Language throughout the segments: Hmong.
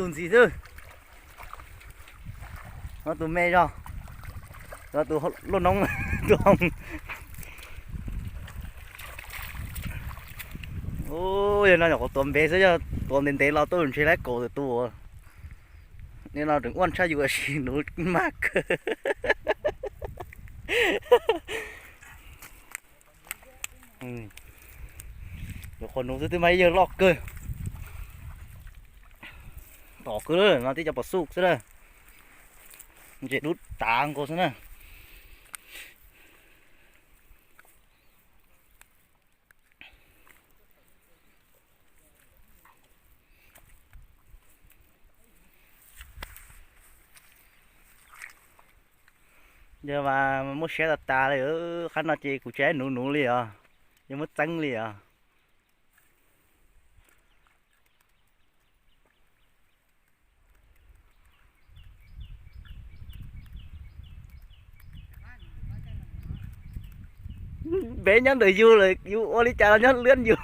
Tus ntxim xwb. No tus me zog, no tus luaj noob, tus hoo. Yog no nyuam qhuav tuav npe xwb, yog tuav ntev ntev los tuaj ntshe laib kaum tawm tus. Nim no tseem ua tshaj yus sim nuv maj kawg. Nyuam qhuav nuv xwb twb mas ib yawg loj kawg. Tom kawg no tib cov pom xuj xwb na. Ntses dub tav nkaus xwb na. Yog mas muab siab tas tas li, qhov no ces kuv tsis nuv nuv li os, yog muab txeeb li os. Npe nyob ntawm yus lawm, yus ua li cas los nyob liab yus.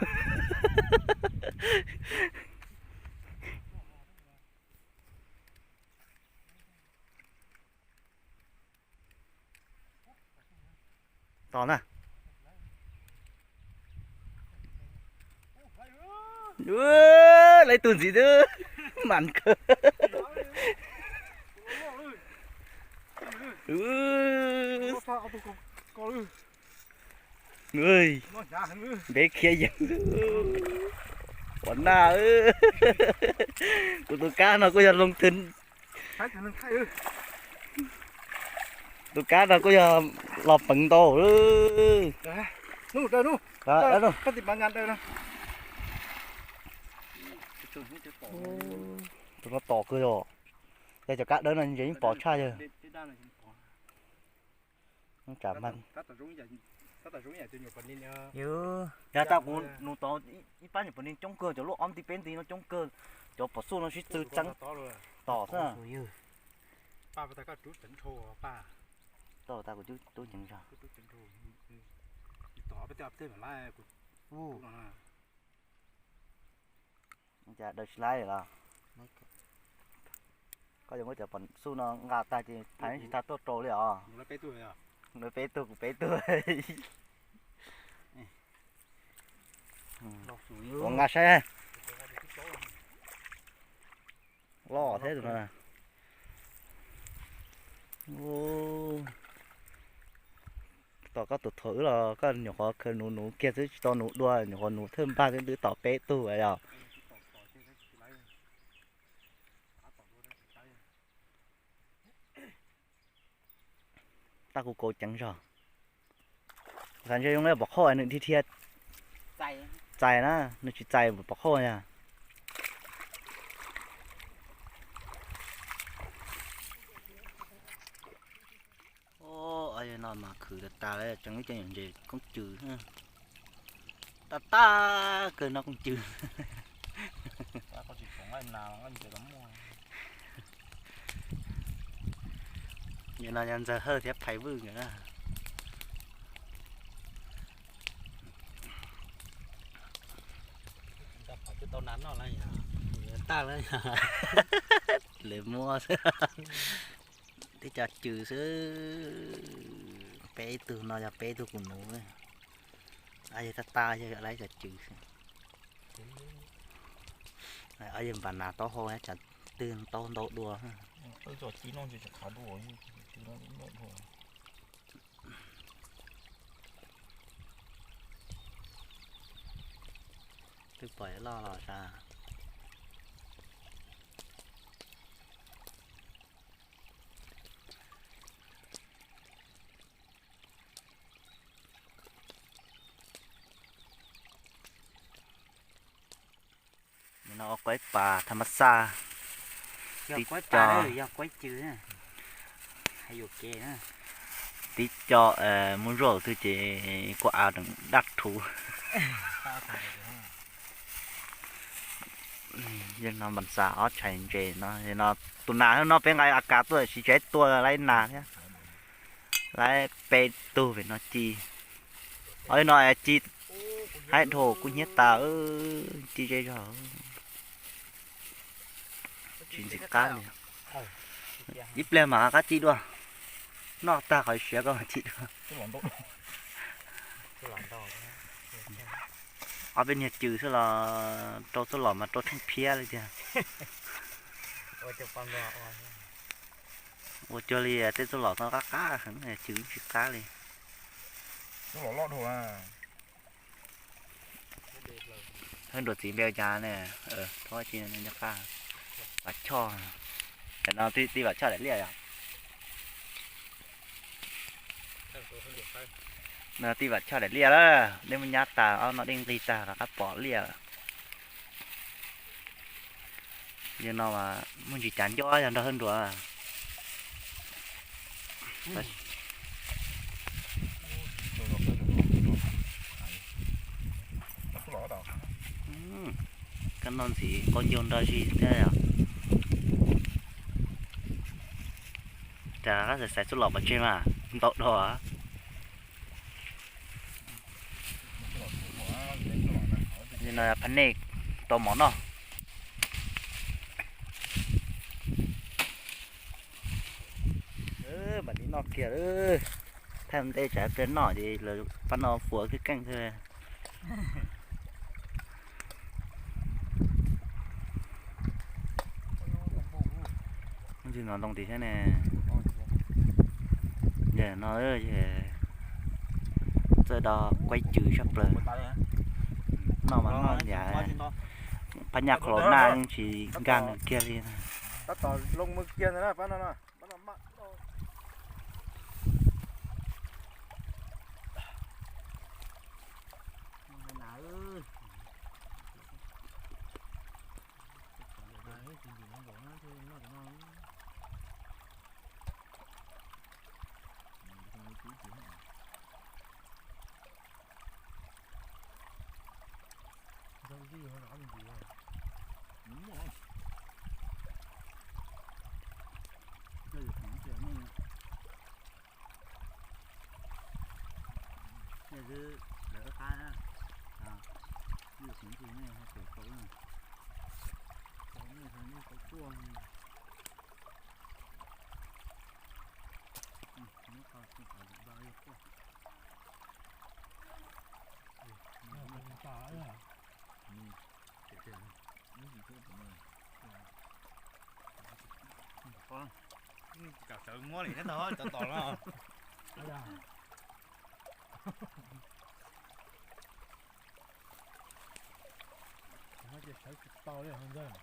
Tos na. Lawv tus ntxiv twb mam kawg. Ntev khiav yees. Ua na, kuv tus kab no kuj yog loo twg. Tus kab no kuj yog los peev ntau. Tus no tom kawg yog, yog cov kab dawb no ntshe yeej pom tshaj yawg. Yog tas kuv nug tau ib pab nyuam pov nis coob kawg, cov lub ob nti peb nti no coob kawg, cov pom xuj no sib tw txeeb tom xwb. Tau tas kuv tub ceev zog. Cas daws tsis laib los? Koj yuav muab cov pom xuj no nqa tag ces phais tsis tag tuaj rau li os. Lawv peb tug kuv peb tug. Ua nqa saib. Loj thiab tus no. Tom koj tus thaum wb los koj nyuam qhuav khaws nuv nuv kiag xwb tsis tau nuv dua, nyuam qhuav nuv thawj npag xwb twb tom peb tug yog. Tab kuv kauv ceev zog. Xav ntshe zoo li pom qhauj nws dhia dhia. Txais na, nws tsis txais pom qhauj yog. Ua no mas khwv tas tas lawm, tseem ib co nyuam ntses koob cws. Tag tag kawg no koob cws. Nim no yog Ntxawg Hawj thiab Phais Vwj nkawd na. Tau nas noj lawm, tag lawm. Lawv muab xwb. Tib co cws xwb. Peb tug no yog peb tug kuv nuv. Yog tag tag yog lawv cov cws xwb. Yog npam nas taub hau tsam twg tau ntau dua. Twb pom loj los sas. Nim no ua kuaib pas tham mas xaj, tib co, tib co muab zuaj twg ces kuj av daj rhuv. Yog no npam xas ob tshais ntses no, no tus nas no peb nqa a kas tuaj tsis tseem tua laib nas thiab. Laib peb tug pem no ci. Ob no ci haib dhau kuj hnyiab tas, ci ze zog. Tsis ntxim qab li. Ib pliag mam qab cim dua. Noj tag qhov siav koj mam cim dua. Ob peb niag cw xwb los rau txuj lom mas rau tsheej phiab li tiag. Ua cuag li tej txuj lom no qab qab heev, cw tsis qab li. Hwj Nruas txiv npe cas ne? Thov tsis nco qab. Vam Choj. Cov no tij Vam Choj daim liaj yom. Tij Vam Choj daim liaj lawm, dej muaj nyab tas, ob no dej nqig tag rov qab pom liaj lawm. Yog no muaj ntsis cav ncuab yog nrog Hwj Nruas. Koj noj ntxiv qaub ncaug nrog zig thiab yom. Cas koj xaiv xaiv txuj lom pov tseg mas ntau dhau. Li no phab nej tau mov noj. Mam li noj kiag. Thaij ntej tsam pliag noj ces lawv pab no fuav keej keej xwb. Ntxwg no ntoo tim thiab ne. Yog no txawj do kuaib cw sab plaws. Noj mas noj yam phab nyaj qhov los naj yeej tsis nkag nws kiag li. Nej twb lawv qab na. Yuj xiv ntxwg nej ho pem tau, tau nej ho nej tau tuaj. Neb qhov tsis tau yog quaj. Kam sawv muab li nyob tau cov tom no. Ces sawv tsis tau li ntag.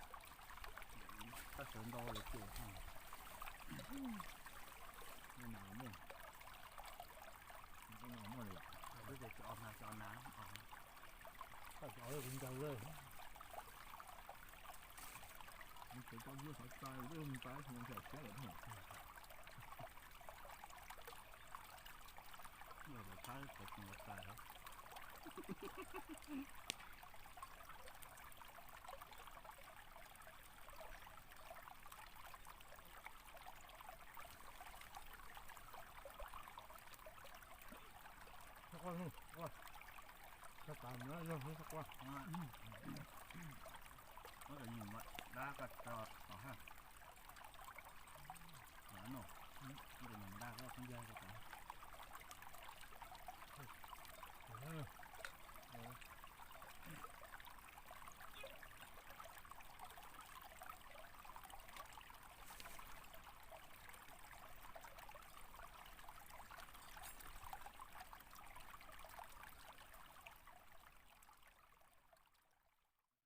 Koj sawv ntau lawv ces, no muaj, no muaj li, twb tias cov na cov na, koj cov lawm kuv ncaws lawm. Ces tau ntsia xov txais mus tais hu nrhiav siab lawm. Lawv thaib sawv tsis nkaus tais. Dab koj tso tom hab. Dab koj tso